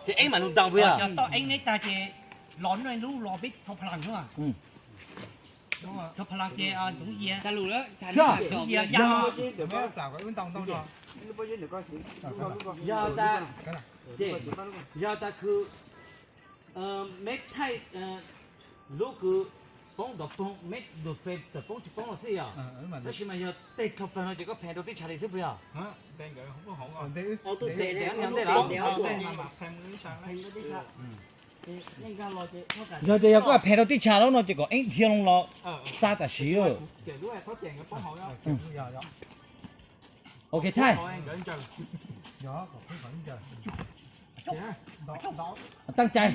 Ces eeb mam nug ntaus puas yog? Cov toj eeb neb tag ces los neb lub los peb thov phalang xwb. Thov phalang ces ntxoov yias, ntxoov yias yog, yog tas, ces yog tas khw, meb thaij lub kws poob dov poog, meb dua fes tawm poob tsis poob los xwb yog. Tab sis mas yog tej thov phalang no ces koj phem rau teb chaws li xwb puas yog? Yog tias yog koj phem rau teb chaws lawm no ces kom eeb dhia loo los xa tam sim. Ok thaij. Teeb cai.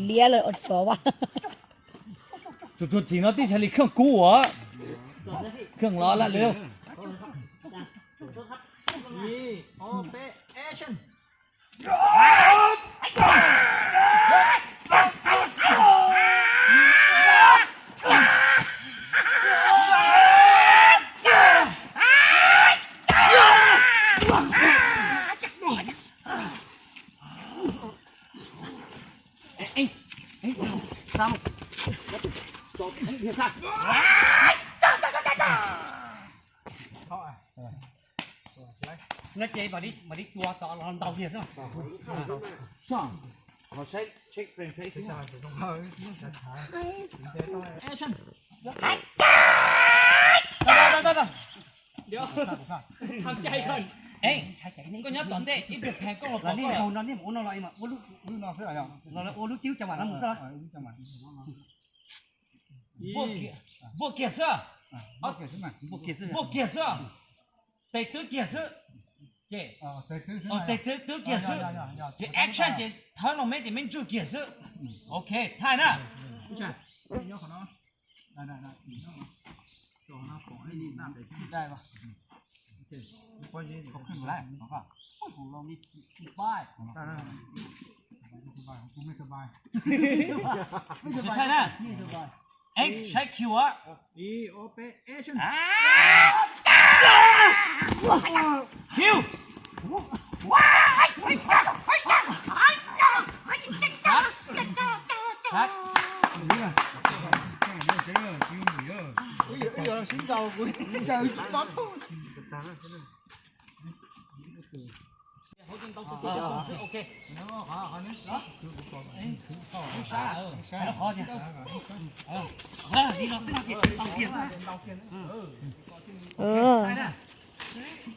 Liab lawm os tsov as. Tus tug tim no tib tshaj li kheej kub as. Kheej los lawm li. No ces mam li tua tom los ntaus kiag xwb. Soj, qhov saib check frame saib xwb. Tham cai koj, koj nyob tom ntej ib pliag phem koj los pom koj. Nej ua no los ua lub cib cov mam no mus xwb. Npuaj kiag xwb, npuaj kiag xwb, tes twb kiag xwb. Ces tes twb twb kiag xwb, ces action ces thawb no meb ces meb ntswj kiag xwb. Ok, thaij na. Thaij na. Eb, saib Q as. Ib, ob, peb, action. Q.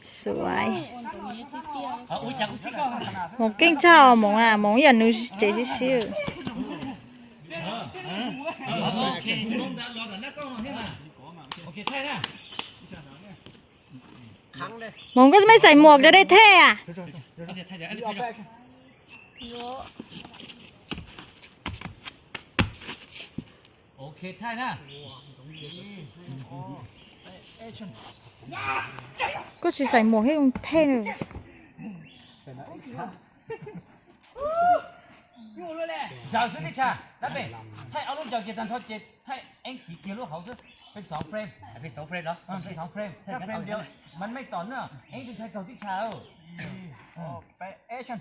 Sua, Moov keej tshaj os Moov a, Moov yam nws tsev sib sib. Moov koj mej xaim muam de thej a. Koj tsis xaim muam thiab thej na. Ncaws xwb tib tshaj, dab pem, thaij ob lub ncaws kiag tag nrho ces thaij eeb kiv kiag lub hauv xwb. Peb xov frame, peb xov frame los, peb xov frame, thaij frame mas mej tom na, eeb twb ntshai kawg tib tshaj. Action.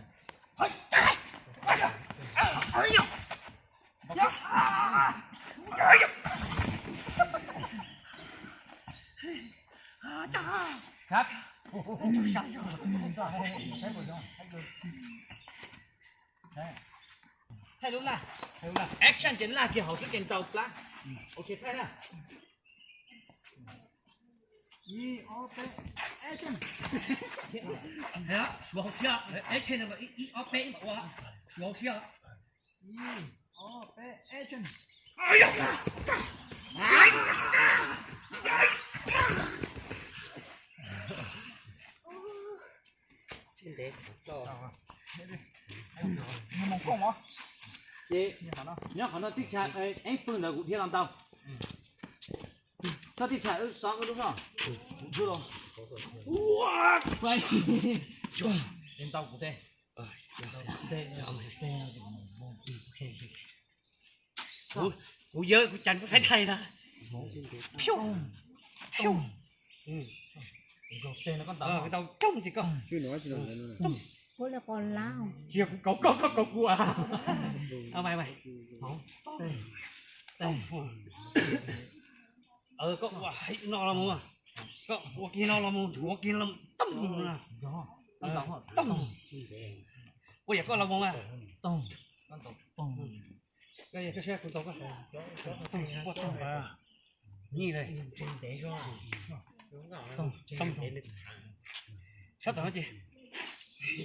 Thaij lub laj, action ces laj kiag hauv xwb ces ntaus plab. Ok, thaij na. Ib, ob, peb, action. Suav hauv siab, action no mas ib, ob, peb mam ua. Suav hauv siab. Ib, ob, peb, action. Ces nyob qhov no tib tshaj, eeb pw ntawd kuv dhia los ntaus. Txhob tib tshaj wb xob wb lub no. Ces ntaus kuv tes. Kuv yawg kuv cas kuv thaij thaij na. Pheej, pheej. Tau coob ces koj. Tsis yog kuv kauv koj, koj kauv kuv. Koj ua heev no los mus, koj ua kiag no los mus, ua kiag los tooj. Tooj. Ua yam koj los mus mas. Koj yog koj siab kuv tau koj. Nyij li. Sab tom no ces.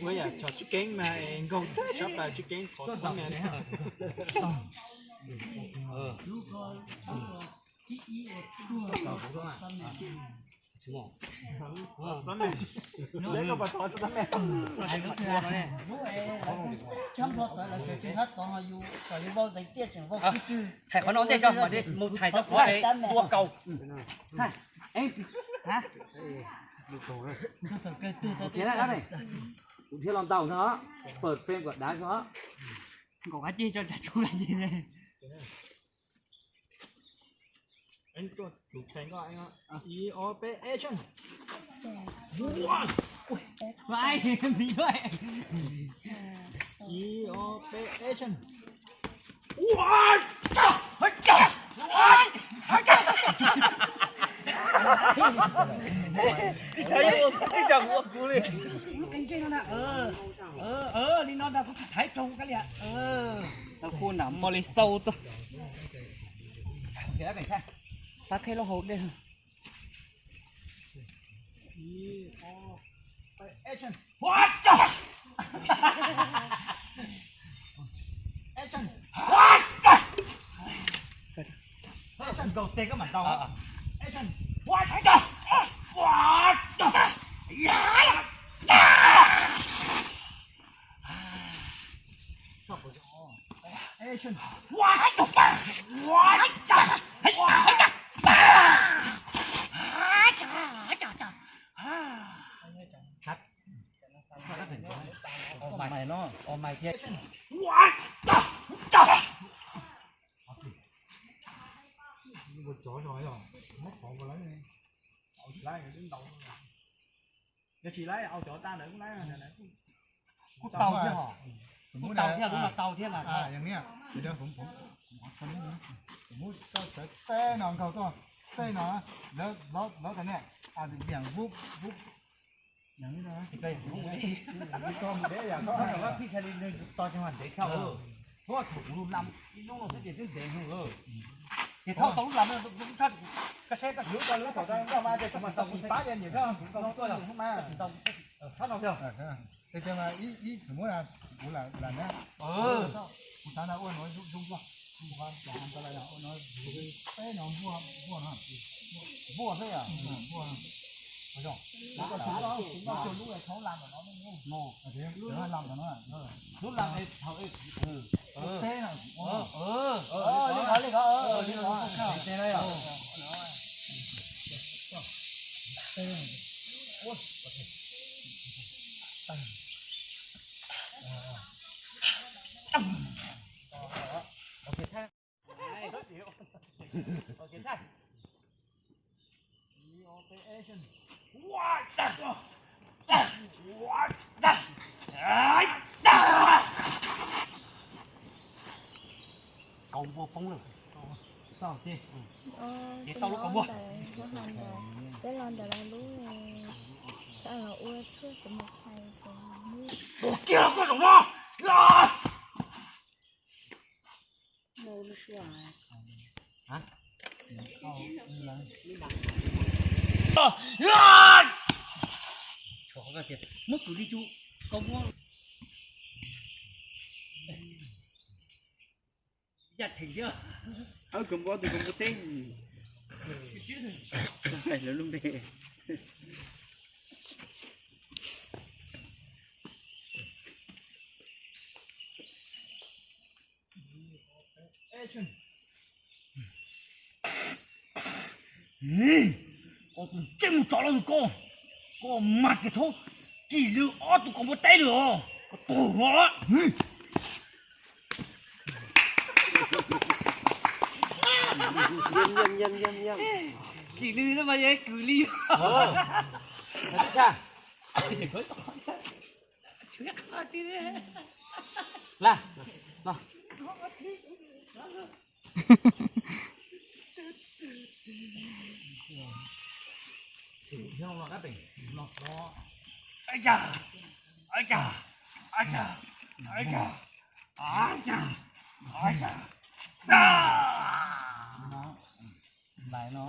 Ua yam tso tsib keeb mas nkaug sab plaws tsib keeb qhov tab me. Thaij qhov no ntej tso, mam li mus thaij rau qhov tua kaus. Kuv thiaj los ntaus no, pawm frame kom dav tso. Nkaum qab ceg tso tsam tsuj qab ceg. Ib ob peb action. Ib ob peb action. Ib tsam ua kuv li. Li no ntag kuv tsis thaiv raug kab li. Tau kuv nam mo li xau tuaj. Pab qheb lub hau dej. Nkaus tes koj mam ntaus. Ua mais no, ua mais thiab. Yog tsis laib au cov tag ntawd kuj laib. Kuj tau thiab hos. Kuj tau thiab, lub no tau thiab mas. Tej no nkaug tuaj, tej no lawv, lawv, lawv tias ne, viam vub, vub. Tus thaum kuv lub lam ib lub no xwb ces twb ntev heev. Ces thauj tau lub lam no, koj saib koj siv tau lub thaum tau nroj mas ces kuv mas tau kuv pab ces nyiam koj kuv tau tuaj yog mas. Thab no yog. Ib, ib txwm muab kuv lam na. Kuv xav ua no zoo zoo, ua no peb no npuaj, npuaj no, npuaj xwb yom, npuaj. Lub lam no, lub lam no, thaum li no, li no. Kaus npua poob lawm. Ces tau lub kaus npua. Peb los ntawm lub, sab los ua tshuaj tus mus thais tus. Tus kiag los koj zaum no. Muab kwv li cub, koj muab yaj theem thiab. Hawb kawg npua tus kawg npua teb. Lawv lub npe. Koj tus ntsej muag tsov los koj, koj mag kiag thaub kis lwm ob tug kaus npua teb lawm os, koj tuag los. Nyiam, nyiam, nyiam, nyiam, nyiam. Kis lw no mas yog kws li. Ov, ov, tib tshaj. Laj, no. Lais no.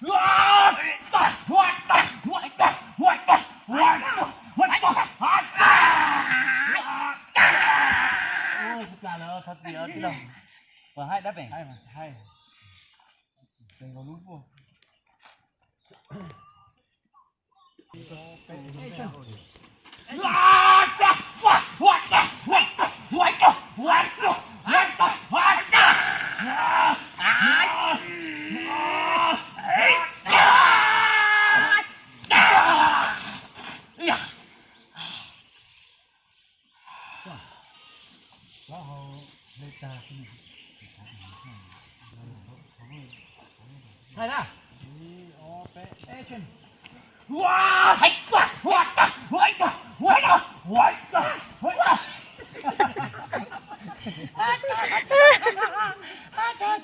Ua cas lawm, thov txim os tij laug. Puas haib dab pem? Haib mas haib. Tseem nkaus lub puag. Hais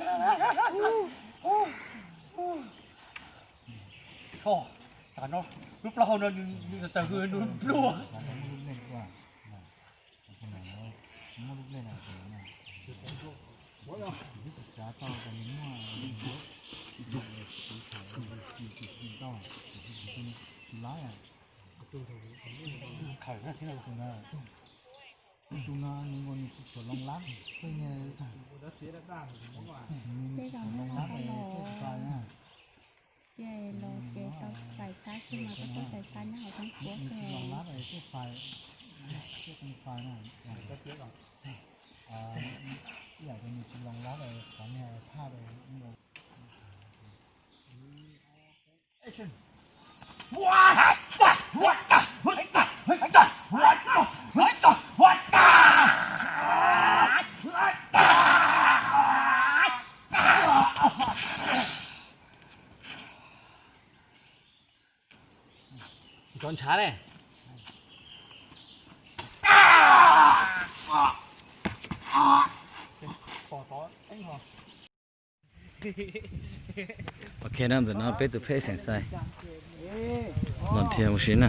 na. Thaum no lub plaub hau no nws tawg hws nws npluag. Muaj lub nplej na, kuv tsis xav tau tas nws muaj, kuv tau, kuv tsis laib. Khawm na, tus no nws nkaus nws tsis tshua loo lab, tej niag, nws tsis tshua loo lab, tej fais na. Ces los ces tau xais xab xwb mas koj txhob xais xab nyob hauv toob kuab. Nws tsis loo lab, tej fais, tej fais na. Ib yam tias nws tsis loo lab, qhov niag thaj. Tso ntshav ne. Ok, no ntawm no peb tus pheb xeem xais los nrhiav mus siv na.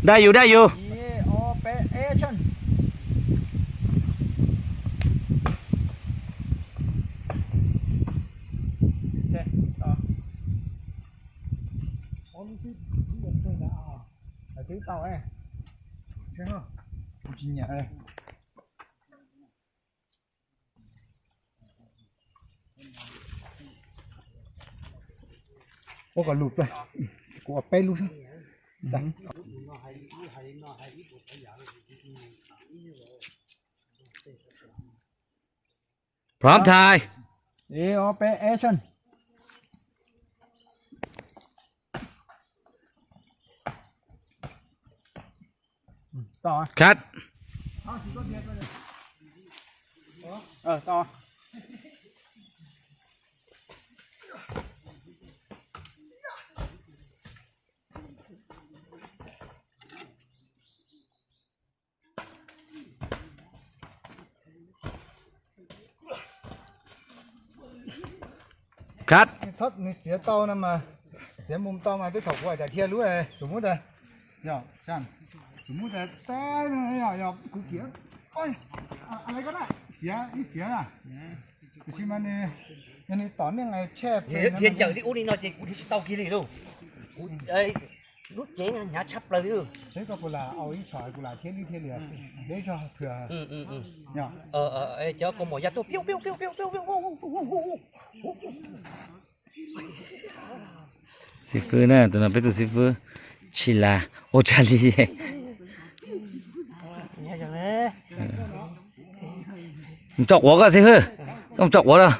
Dai yus, dai yus. Twb tau, kuv tsis nyiam. Ua kom lus, kuv ua peb lub xwb. Prom thais. Ib, ob, peb, action. Cut. Cut. Txhob, nws txiav tau no mas, txiav mus tau mas tej thaum kuv hais tias dhia lub, xus muab tas, xus muab tas, kuv kiav, fiav ib fiav na. Tiam sis mas nws, yog nws tom nej tshaj, dhia ncaws li ub li no ces kuv dhia tsis tau kiag li lauj. Kuv lub cev hnyav tshaj plaws li. Seb koj puas lam au ib tsho kuv lam thiab li thiab li, thiab ib tsho phwm. Cov kaus mom ya tuaj piu piu piu piu piu. Xib fwb na, tus no peb tus xib fwb Tshis Las ua tsaug li. Mus tso quav koj xib fwb, koj mus tso quav los.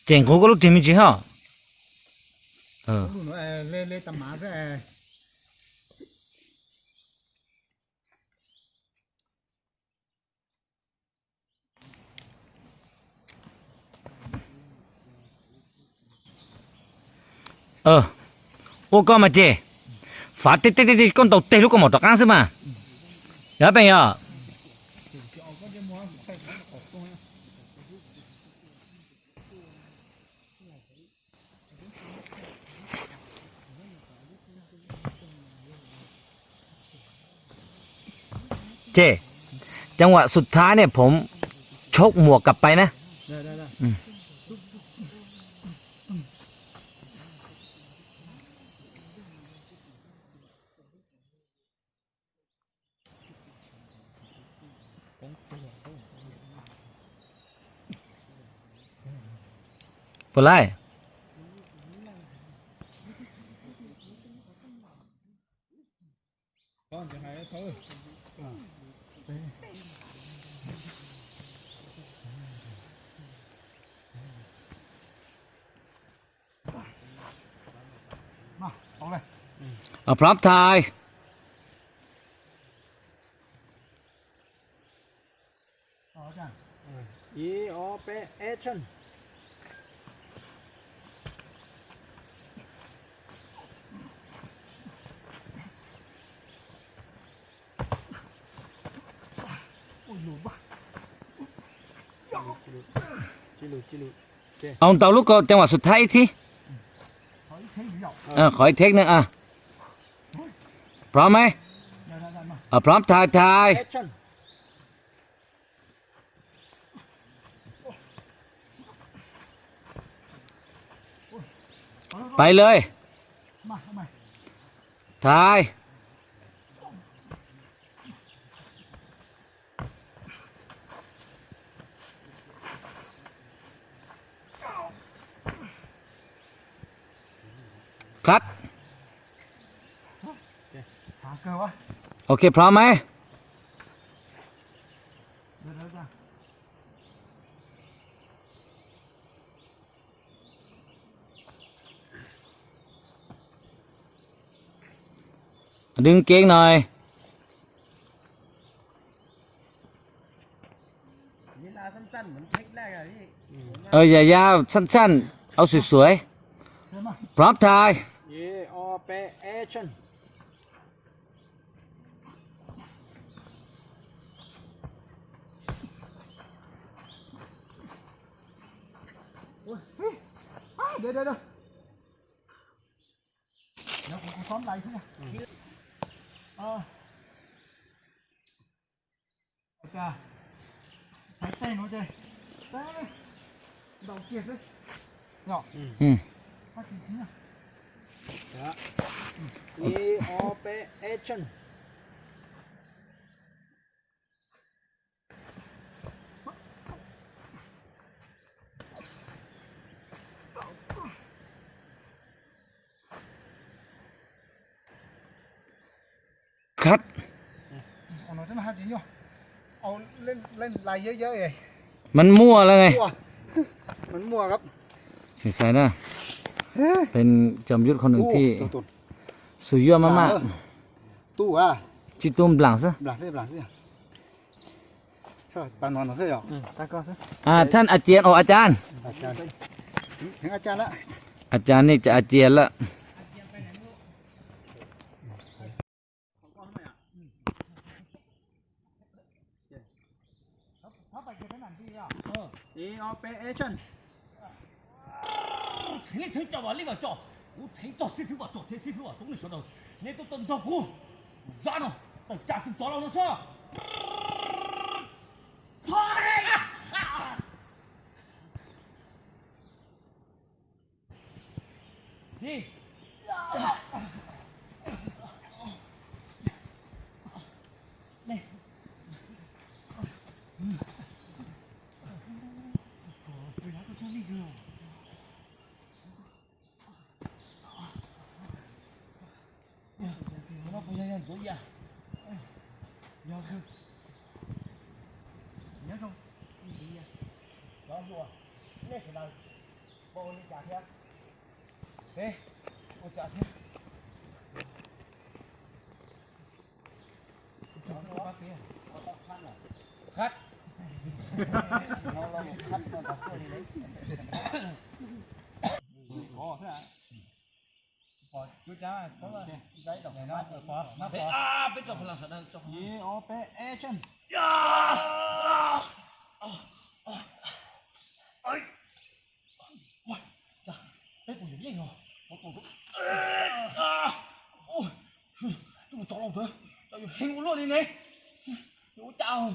Ces nqug koj lub rig me ntsis ho. Ua koj mas ces fav tej tej tej koj ntaus tej lub koj mam rov qab xwb mas. Yog pem yog. Ces จังหวะสุดท้ายเนี่ยผมชกหมวกกลับไปนะ Puas laij? Prom thai. Ib, ob, peb, action. Ông tau lub câu จังหวะสุดท้าย ib thib. Khỏi thép nữa à. Prom mày. Ờ, prom thai thai. Action. Pais lawm. Thais. Cut. Ok, prom mày. Đính kén rồi. Ờ, da da, xanh xanh, áo sưởi sưởi. Prom thai. Ib, ob, peb, action. Cut. Mắn mua lawm. Mắn muaครับ. Xais xais na. Peb cov yus khau nws thiaj xus yuaj maj mam. Tsis tu nplam xwb. Thaj a cias os a cas. A cas nej cas a cias lawm. Ib, ob, peb, action. Txheeb leej txheeb coj, vam leej vam coj, kuv txheeb txog xib fwb vam txog thiab xib fwb vam txog nej sawv daws, nej tuaj tau nrog kuv zam no, tawm tsam tus tsov los no saib. Ib, No kuj yog yog ntxuav yam. Yog nyob zoo. Cov hluas, nej sawv daws ua li cas thiab? Peb ua cas thiab? Qab. Peb cov phav las sawv daws tso. Ib ob peb action. Peb puas yuav yeej os? Twb mus tso los ntawd, tso yuav heev ua luaj li ne. Yuav ua cas?